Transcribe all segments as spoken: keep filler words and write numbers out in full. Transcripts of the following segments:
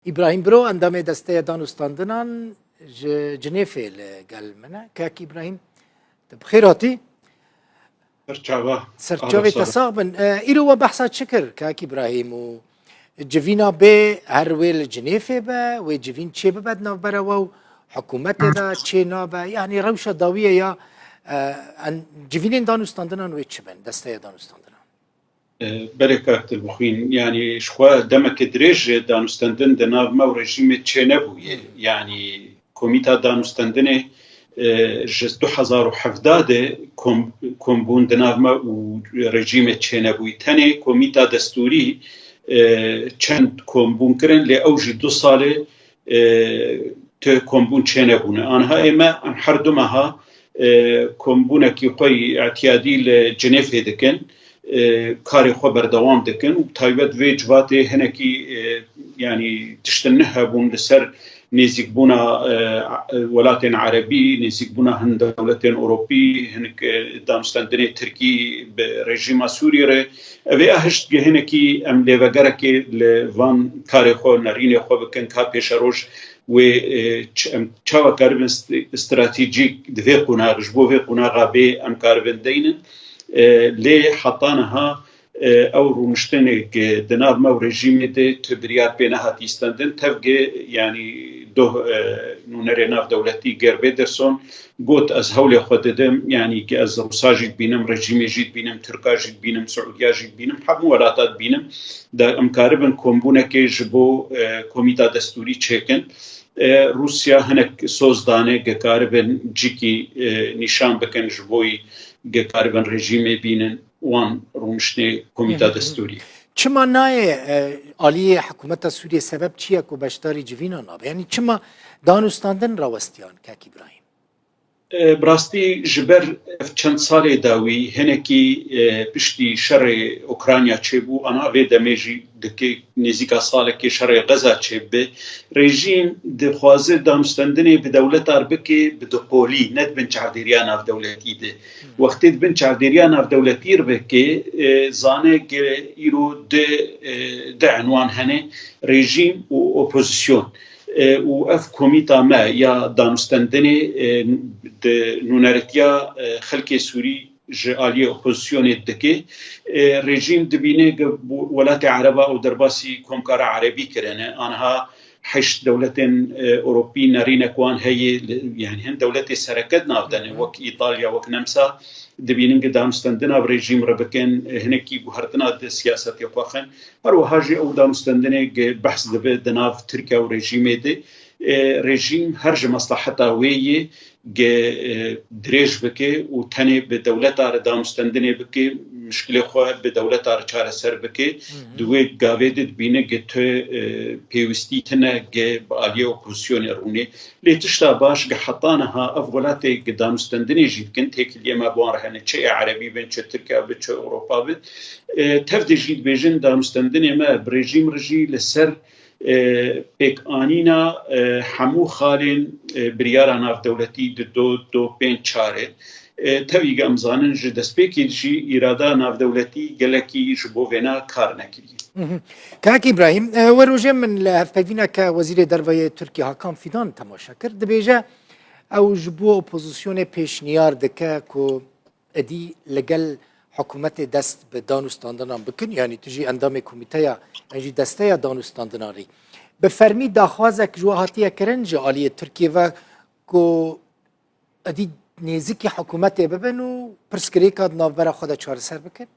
Îbrahîm Biro, endamê Desteya Danûstandinan ji Cinêfê li gel min e. Kak Îbrahîm, tu bi xêr hatî. Serçava. Serçavê te sax bin. E, îro we behsa çi kir, Kak Îbrahîm, û civîna bê her wê li Cinêfê be, wê civîn çê bibe di navbera we û hikûmetê de çê nabe? Yanî rewşa dawiyê ya, e, en, civînên danûstandinan wê çi bin, Desteya Danûstandinan? E, belê kak Dilbixwîn, yanî ji xwe demeke dirêj danûstendin di nav me û rejîmê çênebûye. Yanî Komîta Danûstendinê, e, ji du hezar û hevdeh de kom, kombûn di nav me û rejîmê çênebûyî. Tenê Komîta Destûrî, e, çend kombûn kirin, lê ew jî du salê, e, tu kombûn çênebûne. Aniha ê me, em her du meha, e, kombûnekî xwe yî îtiyadî li Cinêfê dikin, e, karê xwe berdewam dikin û bi taybet vê civatê hinekî, e, yanî tiştin nihebûn li ser nêzîkbûna, e, welatên erebî, nêzîkbûna hin dewletên Ewropî, hinek, e, danûstendinê Tirkî bi rejîma Sûriyê re. Ev ê hişt ge hinekî em lêvegerekê li van karê xwe, nerînê xwe bikin ka pêşeroj wê, e, ç-, em çawa karibin st-, stratejîk di vê qonax, ji bo vê qonaxa bê em karibin deynin. E, lê heta niha, e, ew rûniştinê ke di nav me û rejîmê de tu biryar pê nehatî stendin. Tevge, yanî doh, e, nûnerê navdewletî Geir Wilders got, ez hewlê xwe didim, yanî ke ez Rûsa jî dibînim, rejîmê jî dibînim, Tirka jî dibînim, Siûdiya jî dibînim, hemû welata dibînim. De em karibin kombûnekê ji bo, e, komîta destûrî çêkin. E, Rûsya hinek soz dane, ge karibin cîkî, e, nîşan bikin ji bo yî, ge karibin rejîmê bînin, wan rûniştinê komîta destûrî. Çima nayê, e, aliyê hikûmeta Sûriyê, sebeb çi ye ku beşdarî civîna nabe? Yanî çima danûstandin rawestiyan, Kak Îbrahîm? E, bi rastî ji ber ev çend salê dawî hinekî, e, piştî şerê Ukrayna çêbû, ana vê demê jî dike nêzîka salekê şerê Xeza çêbibe. Rejîm dixwaze danûstendinê bi dewletar bike, bi diqolî, ne di bin çavdêriya navdewletî de. Wextê di bin çavdêriya navdewletî re bike, e, zane ge îro di, e, di enwan hene, rejîm û opozîsyon. E, û ev komîta me ya danûstendinê, e, di nûneretiya, e, xelkê Sûrî ji aliyê opozîsyonê dike. E, rejîm dibîne ge welatê Ereba û derbasî Komkara Erebî kirine. Aniha heşt dewletên, e, Ewropî nerînek wan heye, li, yanî hin dewletê sereke di nav de ne, wek Îtalya, wek Nemsa, dibînin ge danûstendina bi rejîm re bikin, e, hinekî guhertina di siyasetê xwe xin. Her wiha jî ew danûstendinê ge behs dibe di nav Tirkiye û rejîmê de. E, rejîm her ji meslaheta wê yê ge, e, dirêj bike û tenê bi dewleta re danûstendinê bike, mişkilê xwe bi dewleta re çareser bike. Di wê gavê de dibîne ge tu, e, pêwîstî tine ge bi aliyê opozîsyonê rûnê. Lê tişta baş ge heta niha ev welatê ge danûstendinê jî dikin, têkiliyê me bi wan re hene, çi ê Erebî bin, çi Tirkiye bin, çi Ewropa bin. E, tev de jî dibêjin danûstendinê me bi rejîm re jî li ser, e, pêkanîna, e, hemû xalên, e, biryara navdewletî di do, do pênc çar e. E, tevî ge em zanin ji destpêkê jî îrada navdewletî gelekî ji bo vêna kar nekiriye. Kak Îbrahîm, e, we rojê min li hevpeyvîna ke Wezîrê Derve yê Tirkî Hakan Fidan temaşe kir, dibêje ew ji bo opozîsyonê pêşniyar dike ku êdî li gel hikûmetê dest bi danûstandinan bikin, yanî tu jî endamê komîteya, yan jî desteya danûstandinan rî. Bi fermî daxwazek ji we hatiye kirin ji aliyê Tirkiyê ve ku êdî nêzîkî hikûmetê bibin û pirsgirêka di navbera xwe de çareser bikin?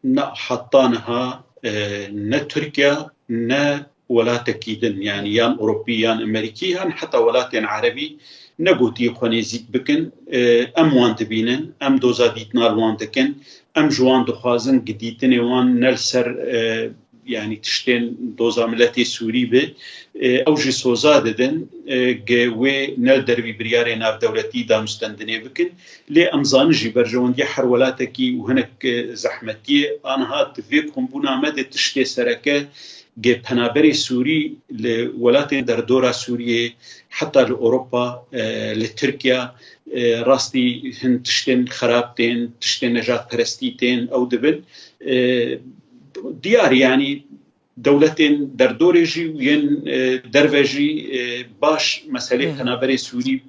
Na, heta niha, e, ne Tirkiye, ne welatekî din, yanî yan Ewropî, yan Amerîkî, yan heta welatên Erebî negotî xwe nêzîk bikin. E, em wan dibînin, em doza dîtina li wan dikin, em ji wan dixwazin ge dîtinê wan ne li ser, e, yanî tiştên doza miletê Sûrî be. E, ew jî soza didin, e, ge wê ne li dervî biryarê navdewletî danûstendinê bikin. Lê em zanin jî berjewendiya her welatekî û hinek, e, zehmetî ye. Aniha di vê kombûna me de tiştê sereke ge penaberê Sûrî li welatên derdora Sûriyê, heta li Ewropa, e, li Tirkiye, e, rastî hin tiştên xerab tên, tiştên nejadperestî tên, ew dibin. E, diyar e, yanî dewletên derdorê jî û yên, e, derve jî, e, baş meselê Hı hı. penaberê Sûrî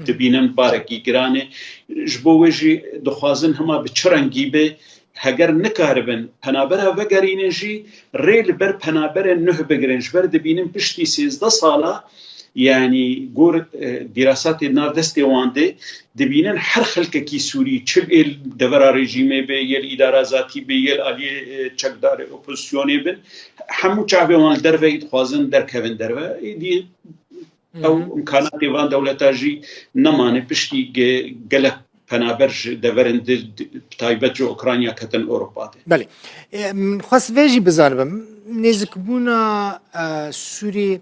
dibînin barekî giran e. Ji bo wê jî dixwazin hema bi çi rengî be, heger nikaribin penabera vegerînin jî rê li ber penaberên nuh bigirin. Ji ber dibînin piştî sêzdeh sala, yanî gor, e, dîrasatê nav destê wan de dibînin her xelkekî Sûrî, çi ê li devera rejîmê be, yê li îdara zatî be, yê li aliyê, e, çekdarê opozisyonê bin, hemû çavê wan li derve yî dixwazin derkevin derve. Êdî Hı ew hı. imkanatê van dewleta jî nemane piştî ge-, gelek penaber ji deverin di, di, bi taybet ji Ukrayna ketin Ewropa de. Belê. E, min xwest vê jî bizanibim. Nêzikbûna, e, Sûrî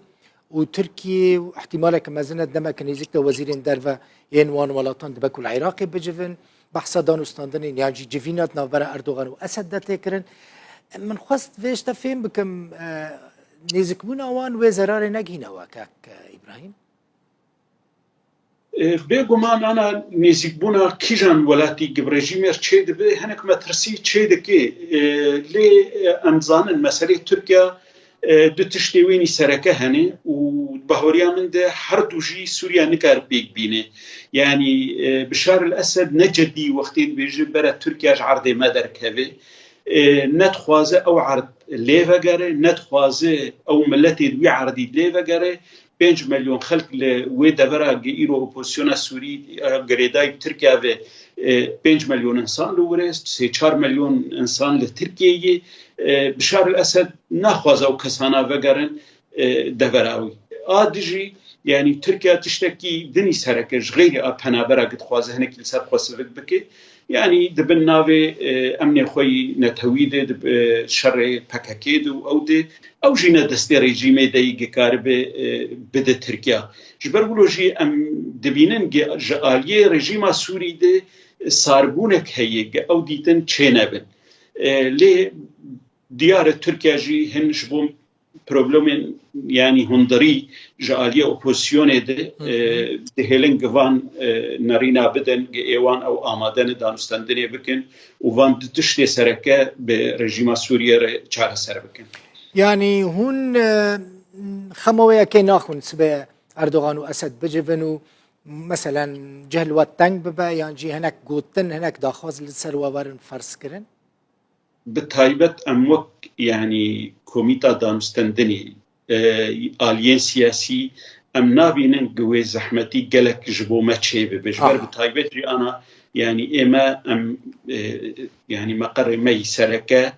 û Tirkiyê û ihtimaleke mezin e demeke nêzîk de wezîrên derve yên wan welatan dibe ku li Iraqê bicivin. Behsa danûstandinên yan jî civîna di navbera Erdogan û Esed de tê kirin. Min xwest vê ji te fêm bikim, e, nêzîkbûna wan wê zerarê negihîne we, kak, e, Îbrahîm? E, bêguman ana nêzîkbûna kîjan welatî gi bi rejîmê re çêdibe, hinek metirsî çêdike. E, lê, e, em zanin meselê Tirkiye, e, du tiştê wênî sereke hene û bahweriya min de her du jî Sûriye nikare pêk bîne. Yanî, e, Bişar el Esed ne cedî wextê dibêje bere Tirkiye ji erdê me derkeve. E, ne dixwaze ew erd lê vegere, ne dixwaze ew miletê di wî erdî lê vegere. Pênc milyon xelk li wê devera gi îro opozisyona Sûrî, e, girêdayî bi Tirkiye ve, e, pênc milyon insan li wir e, sê çar milyon insan li Tirkiyeyê. E, Bişar el Esed naxwaze ew kesana vegerin, e, devera wî. A dijî, yanî Tirkiye tiştekî dinî sereke ji xeyrî a penabera gi dixwaze hinekî li ser xwe sivik bike. Yanî di bin navê, e, emnê xwe yî netewî de, di, e, şerê P K K de û ew de, ew jî ne destê rejîmê de yî gi karibe, e, bide Tirkiye. Ji ber wilo jî em dibînin gi ji aliyê rejîma Sûrî de sarbûnek heye gi ew dîtin çênebin. E, lê diyar e Tirkiye jî hin ji bo problemên, yanî hundirî ji aliyê opozisyonê de, Hı hı. e, dihêlin gi van, e, nerîna bidin, gi ê wan ew amade ne danûstendinê bikin û van du tiştê sereke bi rejîma Sûriyê re çareser bikin. Yanî hûn, e, xema wê yekê naxwin sibê Erdogan û Esed bicivin û meselen cih li we teng bibe yan jî hinek gotin, hinek daxwaz li ser we werin ferz kirin? Bi taybet em wek, yanî, komîta danûstendinê, e, aliyên siyasî, em nabînin ku wê zehmetî gelek ji bo me çêbibe. Ji ber Aha. bi taybet jî ana, yanî, ême em, e, yanî, meqerê me yî sereke,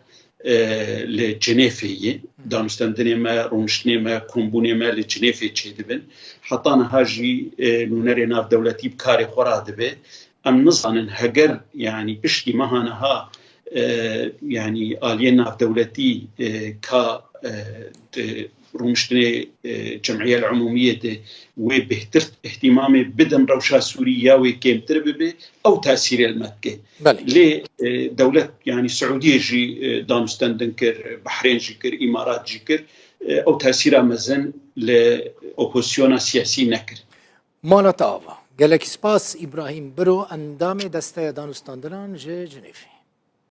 e, li Cinêfê ye. Danûstendinê me, rûniştinê me, kombûnê me li Cinêfê çêdibin. Heta niha jî, e, nûnerê navdewletî bi karê xwe radibe. Em nizanin heger, yanî, piştî meha niha, e, yanî, aliyê navdewletî, e, ka, e, di rûniştinê, e, Cemiyel Umûmiyê de wê bêhtir îhtîmamê bidin rewşa Sûrî ya wê kêmtir bibe, ew tesîrê li me dike. Belê. Lê, e, dewlet, yanî, Siûdiyê jî, e, danûstendin kir, Behrên jî kir, Îmarat jî kir, e, ew tesîra mezin li opozisyona siyasî nekir. Mala te ava. Gelekî spas Îbrahîm Biro, endamê Desteya Danûstandinan ji Cinêfê.